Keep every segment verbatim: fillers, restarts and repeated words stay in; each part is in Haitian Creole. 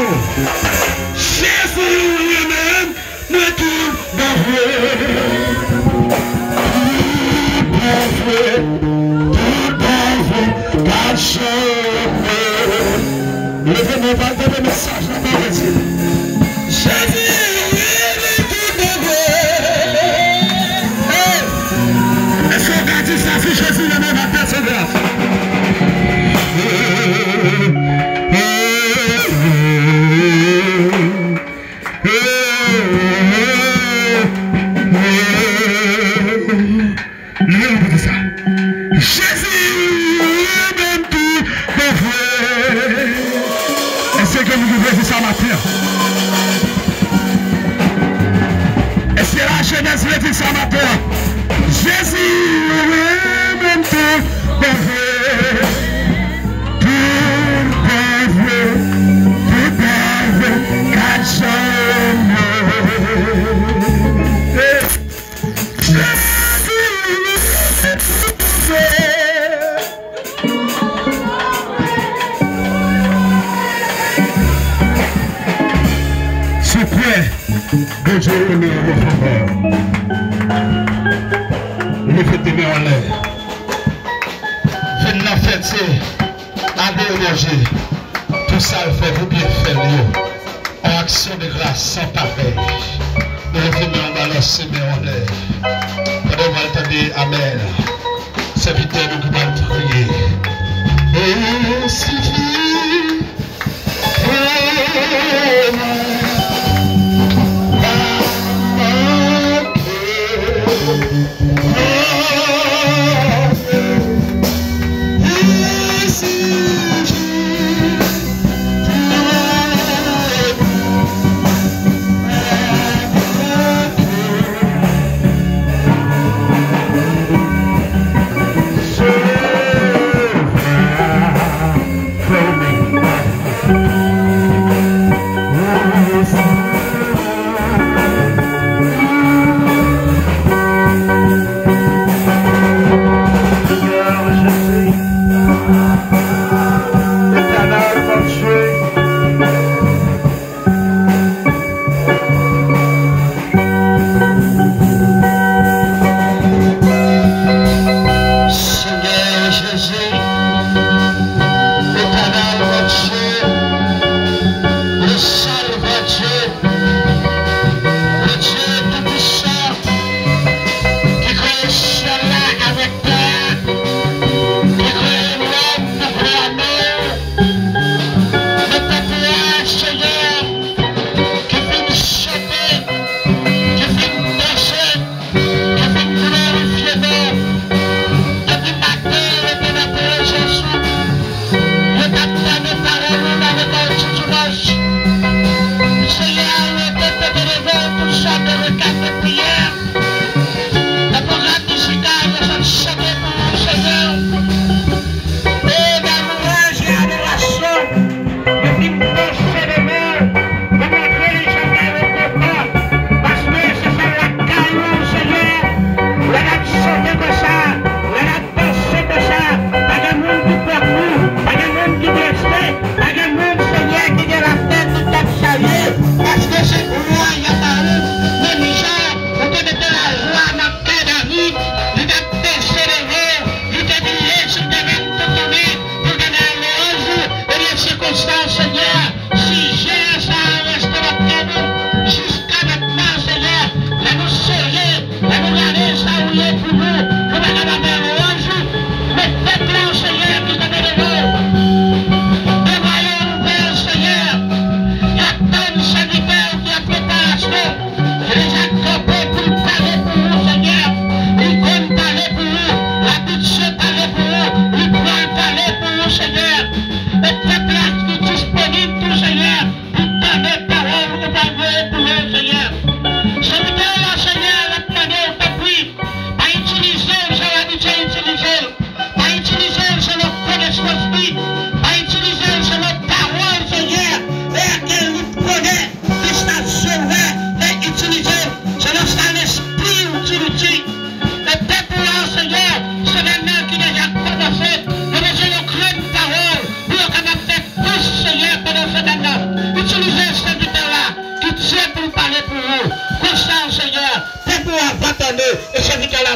Jezi renmen mwen toubonvre. Toubonvre, toubonvre, gad jan w renmen. Leve men w, pral tande mesaj la, pawòl Dye. Jezi renmen toubonvre. Hey! Èske w ka di sa, si Jezi renmen m, m ap pèsevere? Li repete sa. Jezi renmen m toubonvre. Èske gen moun ki vle di sa maten an? Èske lajenès vle di sa maten an? Jezi renmen m toubonvre. Toubonvre, toubonvre, gad jan w renmen. Jezi renmen m toubonvre. Si w kwè Bondye renmen w, leve men w. Leve de men w anlè. Vin nan fèt se adore Bondye. Tout sa l fè pou byenfè l yo. Yon aksyon de gras san parèy. Nou leve men w, balanse men w anlè. Pandan w pral tande amèn, sèvitè nou ki pral priye. E sifi.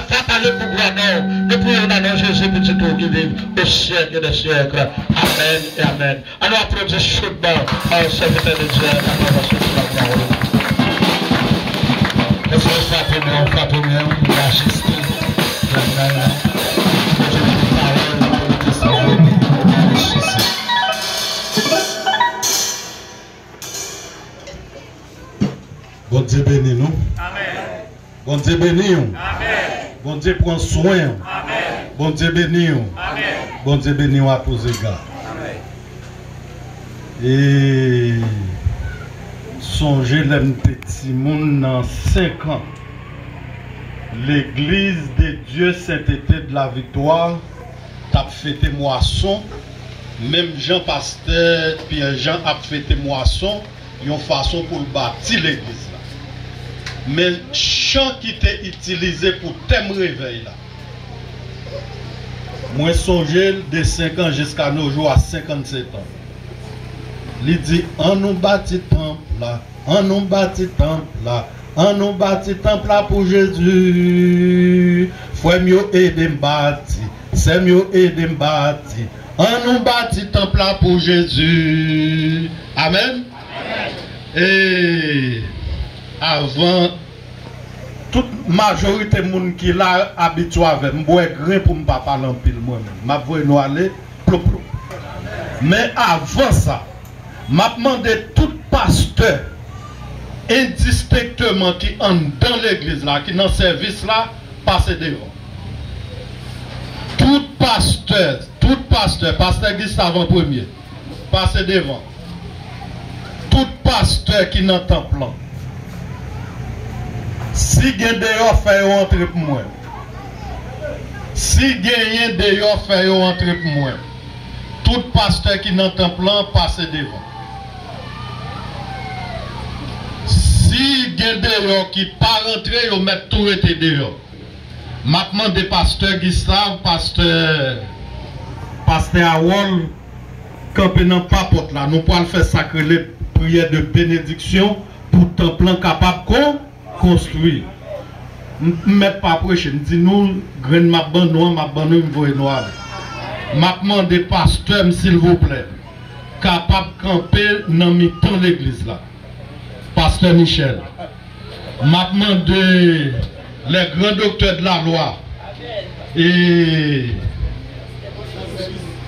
va pale pou glwa non w. Nou priye w nan non Jezi, Pitit ou ki viv aux siècles des siècles. Amèn e amèn. Ann nou aplodi chaudman sèvitè de Dye Athanase pou la pawòl. Mèsi, frape men, frape men, majeste. Bondye beni pawòl, Bondye beni pawòl. Bondye beni nou. Amèn. Bondye beni w. Amèn. Bondye pran swen w. Amèn. Bondye beni w. Amèn. Bondye beni w a tous égards. Amèn. E sonje lè m te timoun nan senk an, Legliz de Dye Sentete de la Viktwa t ap fete mwason, menm jan pastè Pyè Jan ap fete mwason, yon fason pou l bati legliz la. Men chan ki te itilize pou tèm revèy la, mwen sonje l de senk an jiska no jou a senkannsèt an. Li di, "An nou bati tanp la, an nou bati tanp la, an nou bati tanp la pou Jezi. Frè m yo ede m bati, sè m yo ede m bati. An nou bati tanp la pou Jezi." Amèn. E avan, tout majorite moun ki la abitye avè m, m bwè gren pou m pa pale anpil mwen menm. M ap voye nou ale, plop, plop. Men avan sa, m ap mande tout pastè, endistenkteman ki anndan legliz la, ki nan sèvis la, pase deyò. Tout pastè, tout pastè, pastè Gustave an premye, pase devan. Tout pastè ki nan tanp lan, si gen deyò, fè yo antre pou mwen. Si genyen deyò, fè yo antre pou mwen. Tout pastè ki nan tanp lan, pase devan. Si gen deyò ki pa rantre, yo mèt tou rete deyò. M ap mande pastè Gustave, pastè, pastè Harold, kanpe nan papòt la. Nou pral fè sa k rele priyè de benediksyon pou tanp lan kapab kon-, konstwi. M, m mèt pa preche, m di nou, grenn m ap ban nou an, m ap ban nou, m voye nou ale. M ap mande pastè m, silvouplè, kapab kanpe nan mitan legliz la. Pastè Michel. M ap mande les grands docteurs de la loi, e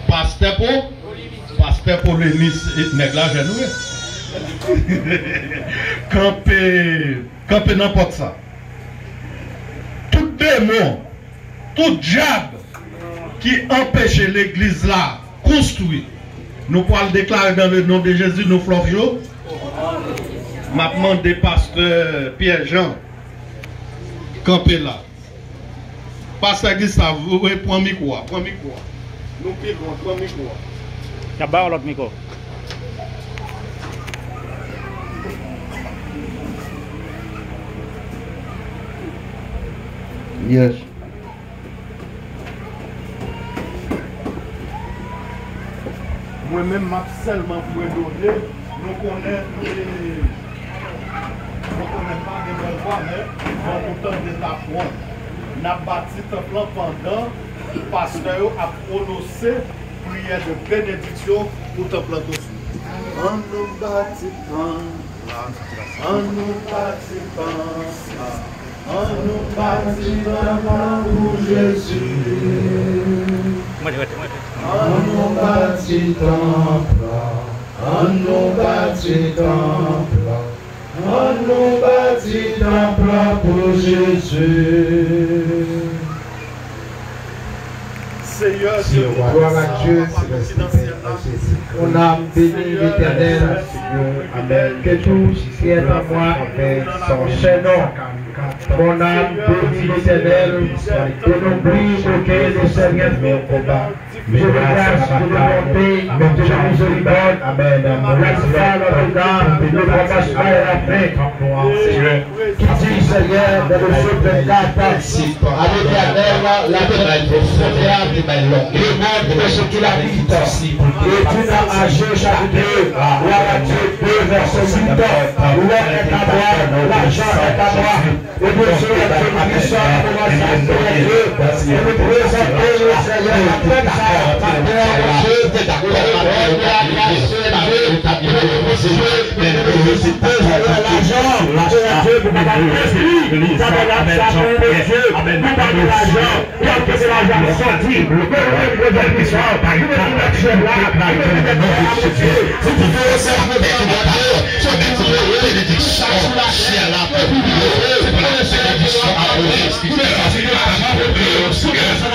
pastè Po, pastè polemis, e nèg la jèn wi. Kanpe, kanpe nan pòt sa. Tout demon, tout dyab ki anpeche legliz la konstwi, nou pral deklare dans le nom de Jésus, nou flòf yo. M ap mande pastè Pierre Jean kanpe la. Pastè Gustave, ou pran mikwo a, pran mikwo a. Nou pi lwen, pran mikwo a. Y ap ba w lòt mikwo. Yes. Mwen menm, m ap sèlman fredone, nou konnen, nou konnen pa gen bèl vwa, men fòk ou tande lapwòt. N ap bati tanp lan pandan pastè yo ap pwononse priyè de benediksyon pou tanp lan konstwi. An nou bati tanp la, an nou bati tanp la. An nou bati tanp la pou Jezi. An nou bati tanp la. An nou bati tanp la. An nou bati tanp la pou Jezi. Seyè Dye, glwa a Dye, Selès Pè, Jezi. Mon âme bénit l'Éternel, que tout ce qui est en moi bénisse son Saint nom. Mon âme bénit l'Éternel, et n'oublie aucun de ses bienfaits. Dieu de grâce, Dieu de bonté, Dieu de miséricorde, la grâce, le pardon, la paix. Qui dit, Seigneur, dans le psaume vingt-quatre, à l'Éternel la paix, le monde et ce qu'il habite. Et tu n'as à Josué chapitre deux, deux, verset huit, l'or est à moi, l'argent est à moi. Ebyen, Seyè Jezikri, sa nou kòmanse, Seyè Dye, e nou prezante nou, Seyè, avèk sa, maten an, Bondye, e nou kòmanse, Seyè Dye, e nou kòmanse, Seyè Dye, lajan, Seyè Dye, pou kapab enskri sa bagay sa, Bondye, nou pa gen lajan. Kèlke se lajan sòti, nou menm nou prezante sa, nou menm nou chèf la, nou menm nou chèf la, Bondye. Si ti fè yo sèl kote a Bondye, se menm ti fè yo benediksyon, syèl la pou yo, se pou yo benediksyon a Bondye. Ki fè sa, se ke sa, se ke sa, se ke sa, se ke sa,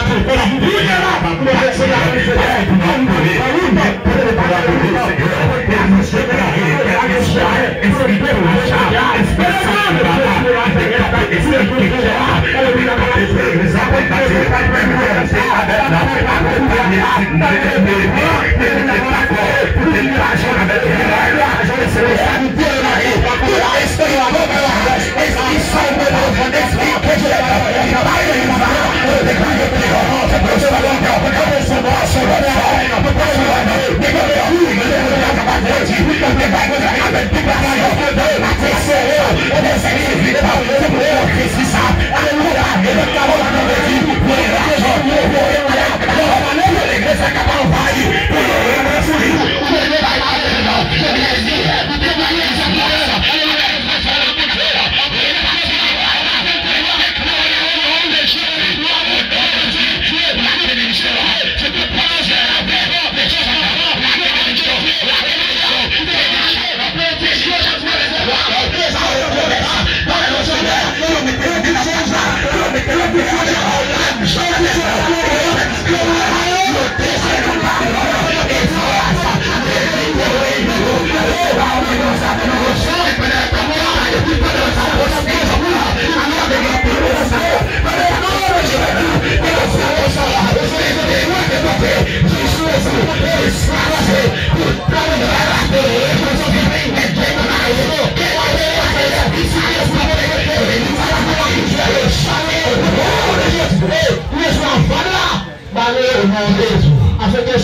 Malere, ou te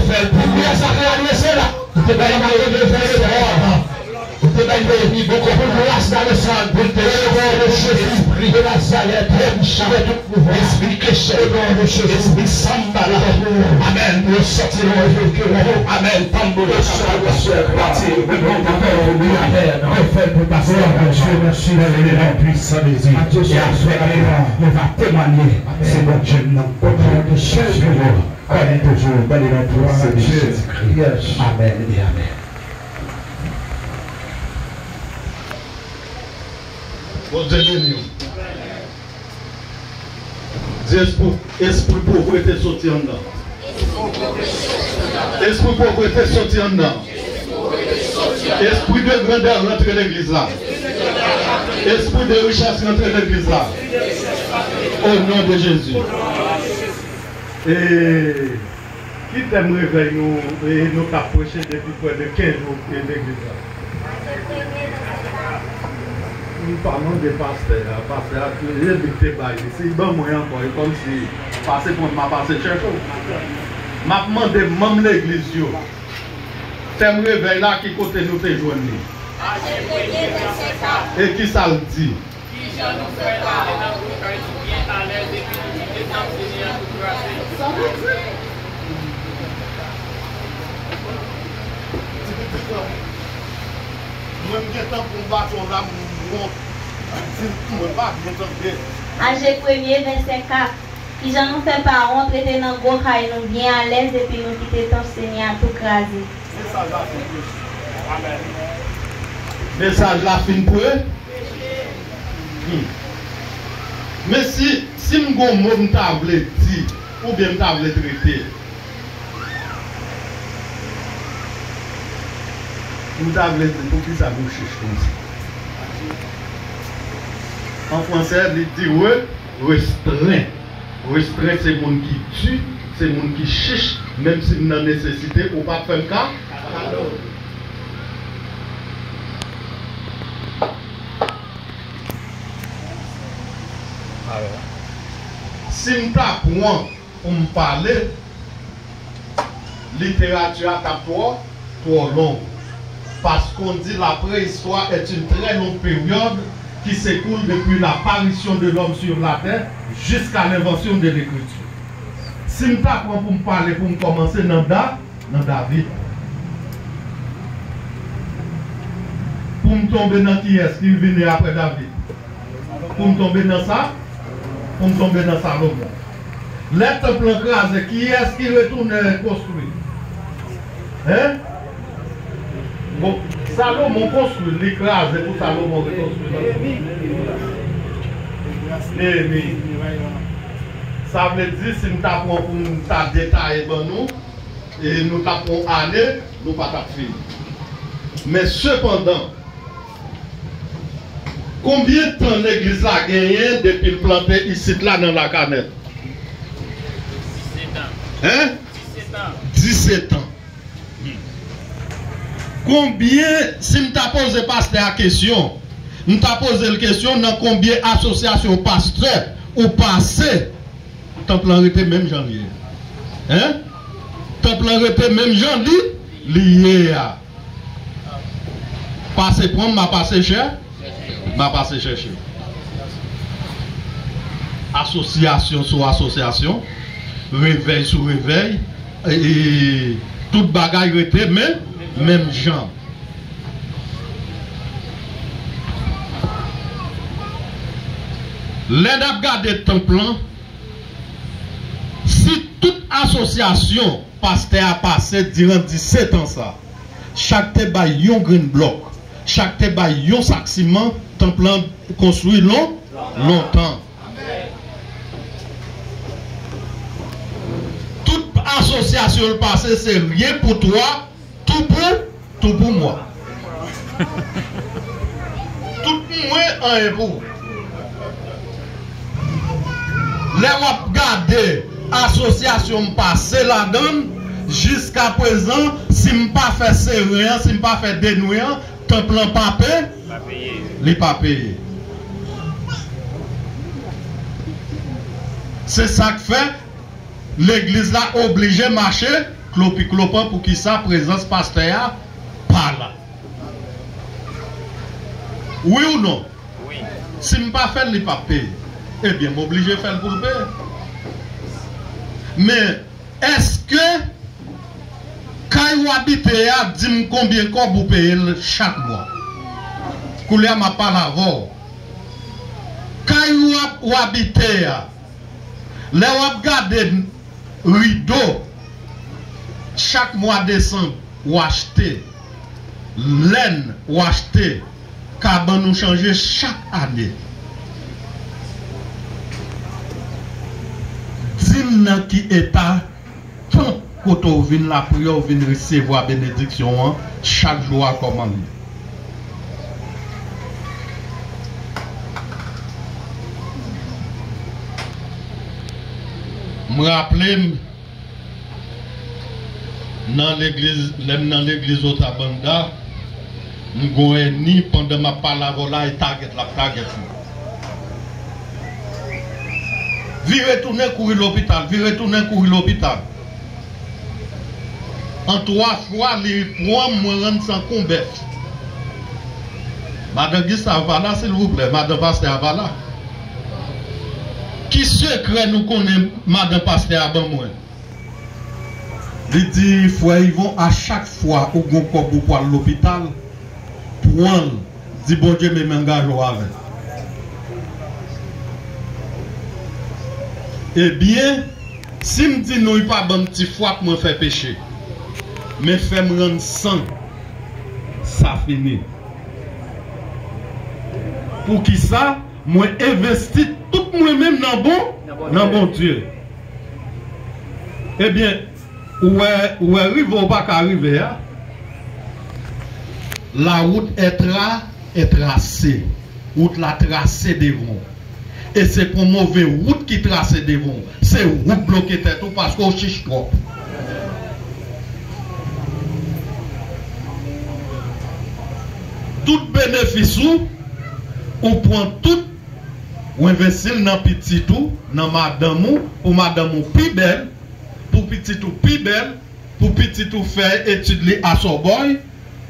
fè l pou mwen. Sa te adrese la. Ou te bay mwen, ou te fè l. Ou te bay mwen, bon, pou gras la desann, pou l te espri de Nazareth, espri de tout pouvwa, espri ke chè, espri sanbala. Amèn. Yo sòti nan yo ke la. Amèn. Tanbou de chè, pati, refè l pou pastè. Mèsi, mèsi. E apre, nou va temwanye. Se Bondye m nan. Kòm toujou, bèl nan pou Senyè Jezikri. Amèn e amèn. Bondye beni w. Di espri, espri povrete soti anndan. Espri povrete soti anndan. Espri de grandè rantre legliz la. Espri de richès rantre legliz la. O non de Jezi. E ki tèm revèy nou, e nou t ap preche depi prè de kenz jou e legliz la? M pa mande pastè a, pastè a, e li k te bay li. Si l ban mwen ankò, e kòmsi pase pran m a pase chèche w. M ap mande manm legliz yo, tèm revèy la, ki kote nou te jwenn li? E ki sa l di? Kijan nou fè pa nan pou kay nou byen alèz epi nou kite tanp Senyè a pou kraze? Ti pitit lan, mwen m gentan pran baton la, m wont. Di l, mwen pa byen tande. Aje premye, vèsè kat. Kijan nou fè pa wont rete nan gwo kay nou byen alèz epi nou kite tanp Senyè a tou kraze? Mesaj la fin preche. Amèn. Mesaj la fin pre. Hmm. Men si, si m gon mo m ta vle di, oubyen m ta vle trete, m ta vle di, poukisa nou chich konsa? An fransè, li di re-, restren. Restren se moun ki di, Se moun ki chich, menm si m nan nesesite, ou pa t fè m ka. Si m ta pran pou m pale, literati a t ap twò, twò long. Parce qu'on dit la préhistoire est une très longue période qui s'écoule depuis l'apparition de l'homme sur la terre jusqu'à l'invention de l'écriture. Si m ta pran pou m pale, pou m kòmanse nan Da, nan David. Pou m tonbe nan kiyès ki vini apre David? Pou m tonbe nan sa? Pou m tonbe nan Salomon. Lè tanp lan kraze, kiyès ki retounen konstwi? Hein? Bon, Salomon konstwi, li kraze pou Salomon rekonstwi l ankò. Neyemi. Sa vle di, si m ta pran pou m ta detaye ban nou, e nou t ap pran ane, nou pa t ap fini. Men sepandan, konbyen tan legliz la genyen depi l plante isit la nan Lakanèt? Disèt an. Hein? Disèt an. Disèt an. Konbyen, si m ta poze pastè a kesyon, m ta poze l kesyon nan konbyen asosyasyon pastè ou pase, tanp lan rete menm jan li ye. Hein? Tanp lan rete menm jan li, li ye a. Pase pran m, m a pase chè, m a pase chèche. Asosyasyon sou asosyasyon, revèy sou revèy, e, e, tout bagay rete men, menm jan. Lè n ap gade tanp lan, si tout asosyasyon pastè a pase diran disèt an sa, chak te bay yon grenn blòk, chak te bay yon sak siman, tanp lan konstwi lon-, lontan. Tout asosyasyon l pase se ryen pou twa, tou pou, tou pou mwa. Tout pou mwen, anyen pou ou. Lè w ap gade asosyasyon m pase ladan l, jiska prezan, si m pa fè seren an, si m pa fè denwi an, tanp lan pa pe-, pa peye. Li pa peye. Se sa k fè legliz la oblije mache klopiklopan. Poukisa prezans pastè a pa la? Wi ou non? Wi. Si m pa fè l, li p ap peye. Ebyen, m oblije fè l pou l peye. Men, èske kay w abite a, di m konbyen kòb ou peye l chak mwa? Koulye a, m ap pale avè w. Kay w ap, w abite a, lè w ap gade rido, chak mwa desanm, w achte. Lèn, w achte. Kabann ou chanje chak ane. Di m nan ki eta tanp kote w vin lapriyè, w vin resevwa benediksyon an chak jou a, kòman l ye? M raple m nan legliz, lè m nan legliz Otabanda, m gon ènmi, pandan m ap pale avè w la, e tagèt l ap tagèt mwen. Vire tounen kouri lopital, vire tounen kouri lopital. An twa fwa, li pran m, mwen rann san kon bèf. Madan Gistave pa la, silvouplè, madan pastè a pa la. Ki sekrè nou konnen madan pastè a ban mwen? Li di, Frè Yvon, a chak fwa ou gon kòb ou pral lopital, pran l, di Bondye men m angaje w avè l. Ebyen, si m di non, li pa ban m ti fwap, mwen fè peche. Men fè m rann san, sa fini. Poukisa? Mwen envesti tout mwen menm nan bon, nan Bondye. Ebyen, ou wè, ou wè rive ou pa ka rive a. La route est tra-, est tracée. Wout la trase devan w. E se pou move wout ki trase devan w. Se ou k bloke tèt ou paske w chich twòp. Tout benefis ou, ou pran tout, ou envesti l nan pitit ou, nan madanm ou, pou madanm ou pi bèl, pou pitit ou pi bèl, pou pitit ou fè etid li a Sorbonne,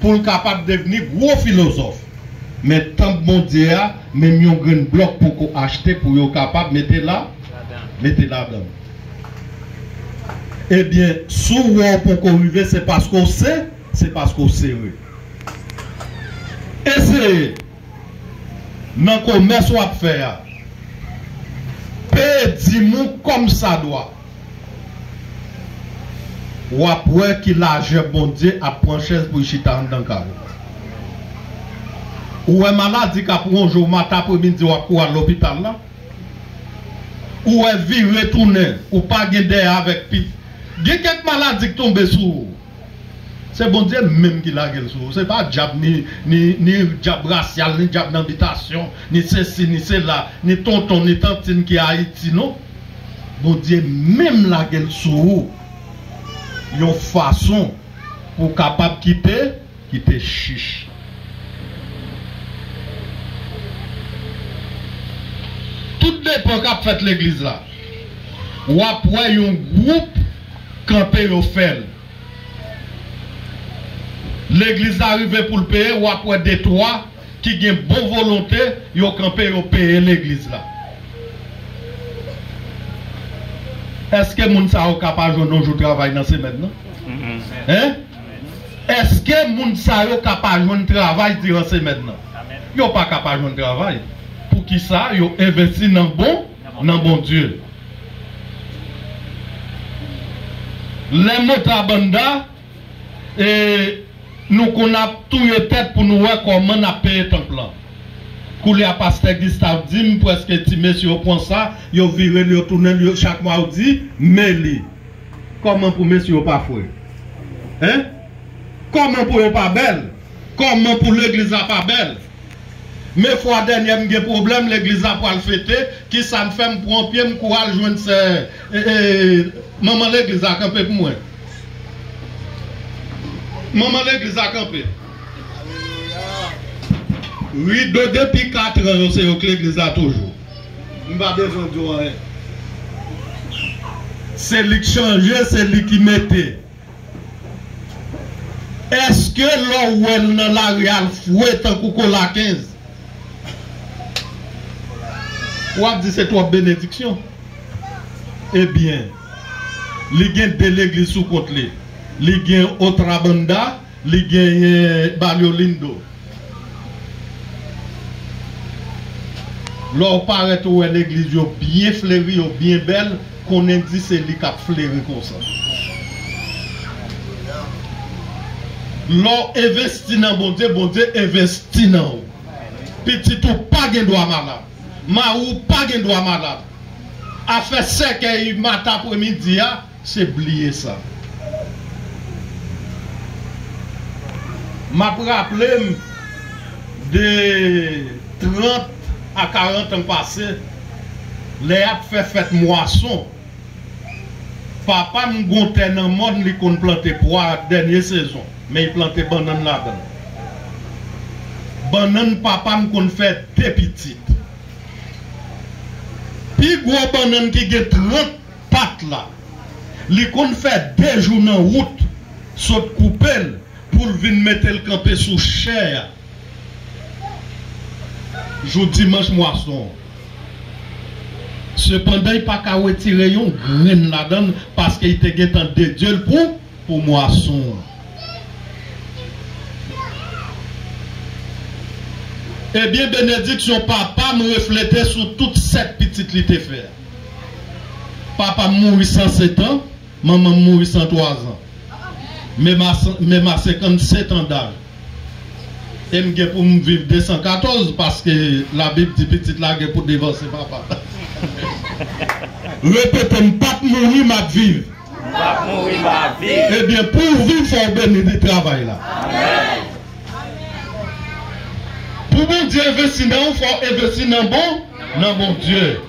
pou l kapab devni gwo filozòf. Men tanp Bondye a, menm yon grenn blòk poko achte pou yo kapab mete la, mete ladan. Ebyen, si w wè w poko rive, se paske w se, se paske w sere. Eseye, nan komès w ap fè a, peye dim ou kòmsadwa. W ap wè ki lajè Bondye ap pran chèz pou l chita anndan kay ou. Ou wè maladi k ap wonje w maten apremidi, w ap kouri al lopital la. Ou wè vire tounen, ou pa gen dèyè avèk pit. Gen kèk maladi k tonbe sou ou. Se Bondye menm ki lage l sou ou. Se pa dyab, ni, ni, ni dyab rasyal, ni dyab nan bitasyon, ni sesi, ni sela, ni tonton, ni tantin ki Ayiti, non. Bondye menm lage l sou ou. Yon fason pou w kapab kite, kite chich. Tout depan k ap fèt legliz la, w ap wè yon gwoup kanpe yo fè l. Legliz la rive pou l peye, w ap wè de twa ki gen bon volonte, yo kanpe, yo peye legliz la. Èske moun sa yo ka pa jwenn yon jou travay nan semèn nan? Hein? Èske moun sa yo ka pa jwenn travay diran semèn nan? Yo pa ka pa jwenn travay. Poukisa? Yo envesti nan bon, nan Bondye. Lè Mota Banda, e, nou konn ap touye tèt pou nou wè kòman n ap peye tanp lan. Koulye a, pastè Gustave di m, prèske ti mesye yo pran sa, yo vire l, yo tounen l, yo, chak mwa yo di, men li. Kòman pou mesye yo pa fre? Hein? Kòman pou yo pa bèl? Kòman pou legliz la pa bèl? Men fwa dènyè m gen pwoblèm, legliz la pral fete, kisa m fè? M pran pye m kouri al jwenn sè, e, e, manman legliz la kanpe pou mwen. Manman legliz la kanpe. Rido depi katran yo se yo k legliz la toujou. M pa bezwen di w anyen. Se li k chanje, se li ki mete. Èske lè w wè l nan lari a, l fre tankou kola kenz, w ap di se twòp benediksyon? Ebyen, li gen de legliz sou kont li. Li gen Otra Banda, li genyen Barrio Lindo. Lè w parèt, ou wè legliz yo byen fleri, yo byen bèl, konnen di se li k ap fleri konsa. Lè w envesti nan Bondye, Bondye envesti nan ou. Pitit ou pa gen dwa malad. Mari w pa gen dwa malad. Afè sèkèy maten apremidi a, se bliye sa. M ap raple m de trant a karant an pase, lè y ap fè fèt mwason, papa m gon tè nan mòn, li konn plante pwa dènye sezon, men li plante bannann ladan l. Bannann papa m konn fè de pitit. Pi gwo bannann ki gen trant pat la, li konn fè de jou nan wout, sot koupe l pou l vin mete l kanpe sou chè a jou dimanch mwason. Sepandan, li pa ka retire yon grenn ladan l, paske li te gentan dedye l pou, pou mwason an. Ebyen, benediksyon papa m reflete sou tout sèt pitit li te fè. Papa m mouri san sèt an, manman m mouri san twa zan. Menm a, menm a senkannsèt an daj. E m gen pou m viv de san katòz, paske Labib di pitit la gen pou devanse papa. Repete, m p ap mouri, m ap viv. M p ap mouri, m ap viv. Ebyen, pou w viv, fò w beni de travay la. Amèn. Pou Bondye envesti nan ou, fò w envesti nan bon, Nan Bondye.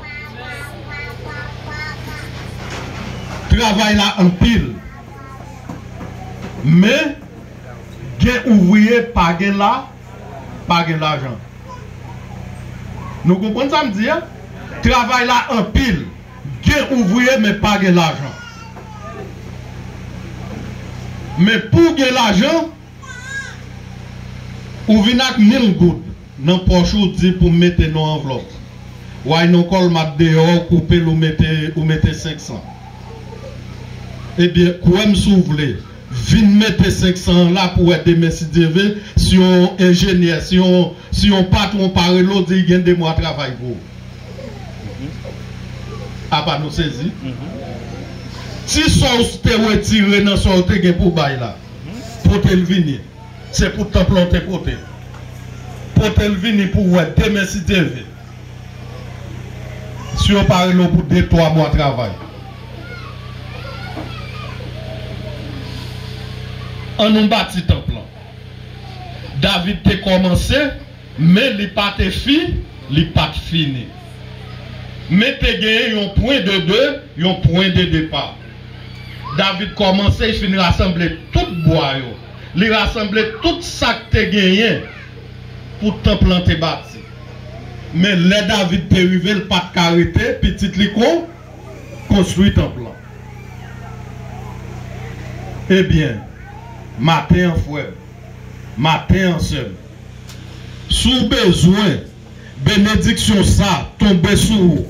Travay la anpil. Men, gen ouvriye, pa gen la, pa gen lajan. Nou konprann sa m di a? Travay la anpil. Gen ouvriye, men pa gen lajan. Men pou gen lajan, ou vin ak mil goud nan pòch ou, di pou mete nan anvlòp. Way non kòl mat deyò, ou koupe l, ou mete, ou mete senk san. Ebyen, kwè m si w vle, vin mete senk san an la pou wè demen si Dye ve, si yon enjenyè, si yon, si yon patwon pa rele w, di l gen de mwa travay pou ou. Apa nou sezi? Ti sa w te retire nan sa w te gen pou bay la, pote l vini. Se pou tanp lan w te pote. Pote l vini pou w wè demen si Dye ve. Si yo pa rele w pou de, twa mwa travay. An nou bati tanp lan. David te kòmanse, men li pa te fi, li pa t fini. Men te genyen yon pwen de de, yon pwen de depa. David kòmanse, li fin rasanble tout bwa yo. Li rasanble tout sa k te genyen pou tanp lan te bati. Men lè David te rive, l pa t ka rete, pitit li kon, konstwi tanp lan. Ebyen, maten an, frè m, maten an, sè m, si w bezwen benediksyon sa tonbe sou ou,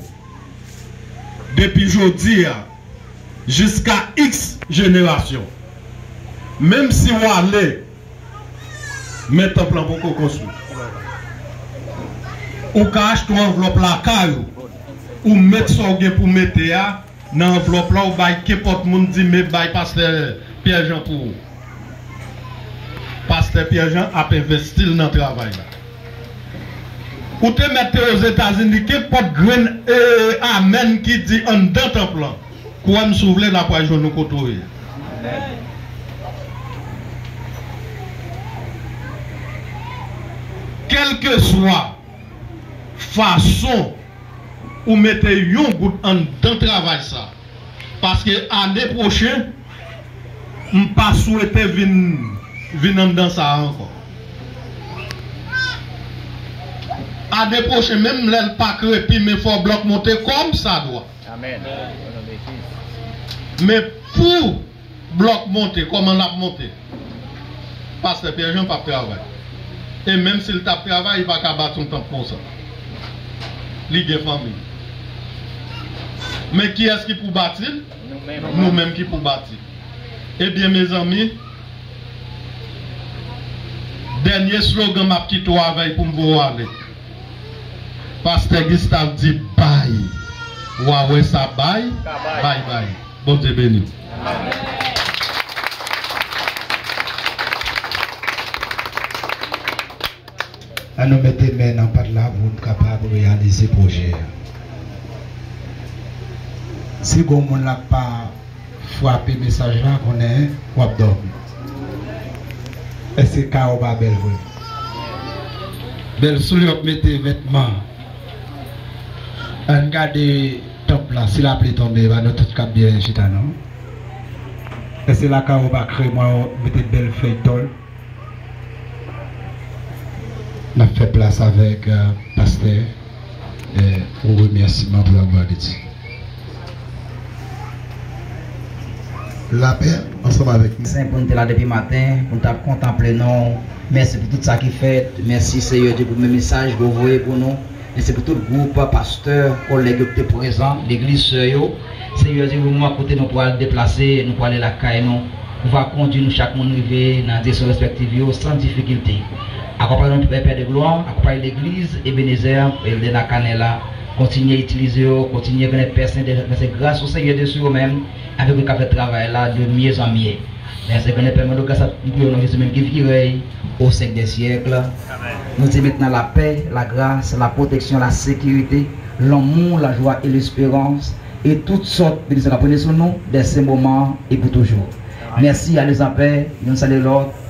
depi jodi a, jiska iks jenerasyon. Menm si w ale, men tanp lan poko konstwi. Ou ka achte yon anvlòp lakay ou, ou met sa w gen pou mete a nan anvlòp la, ou bay kenpòt moun, di, men bay pastè Pierre Jean pou ou. Pastè Pierre Jean ap envesti l nan travay la. Ou te mèt te Ozetazini, kenpòt grenn, e, amèn ki di anndan tanp lan. Kwè m si w vle, l ap pral jwenn ou kote w ye. Kèlkeswa fason ou mete yon goud anndan travay sa, paske ane pwochen, m pa swete vin, vin anndan sa a ankò. Ane pwochen, menm lè l pa krepi, men fò blòk monte kòmsadwa. Amèn. Men pou blòk monte, kòman l ap monte? Pastè Pierre Jean p ap travay. E menm si l t ap travay, li pa ka bati yon tanp konsa. Li gen fanmi. Men kiyès ki pou bati l? Nou menm. Nou menm ki pou bati l. Ebyen, mezanmi, dènye slogan m ap kite w avè l pou m voye w ale. Pastè Gustave di, bay. W a wè sa bay, bay, bay. Bondye beni w. Ann nou mete men nan pat la pou n kapab reyalize pwojè a. Si gon moun la pa frape mesaj la, konnen w ap dòmi. Èske kawo pa bèl vre? Bèl soulye w ap mete vètman. Ann gade tanp la, si lapli tonbe, e pa nou tout k ap byen chita, non? Èske lakay ou pa kremwa, ou mete bèl fèy tòl? N ap fè plas avèk, euh, pastè, euh, pou remèsiman pou laglwa de Dye. Lapè ansanm avèk nou. Sen pou n te la depi maten, pou n t ap kontanple non. Mèsi pou tout sa ki fèt. Mèsi, Seyè Dye, pou men mesaj ke w voye pou nou. Mèsi pou tout gwoup, pastè, kòlèg yo ki te prezan, legliz, sè yo. Seyè Dye, pou moman kote nou pral deplase, nou pral ale lakay nou. Ou va kondui nou chak moun rive nan direksyon respektif yo san difikilte. Akonpaye nou, Pè, Pè de glwa, akonpaye legliz Ebenezer, Eldena Kanè la. Kontinye itilize yo, kontinye Granmèt Pè Sen, vèse gras ou, Seyè Dye, sou yo menm, avèk yo k ap fè travay la de mye an mye. Mèsi, Granmèt Pè, mande gras a nou, nan non Jezi menm ki virèy o syèk dè syèk. Nou di mentnan lapè, lagras, lapwoteksyon, lasekirite, lanmou, lajwa e lesperans, e tout sòt benediksyon k ap plen sou nou, dè se moman e pou toujou. Mèsi, ale an pè, youn salye lòt,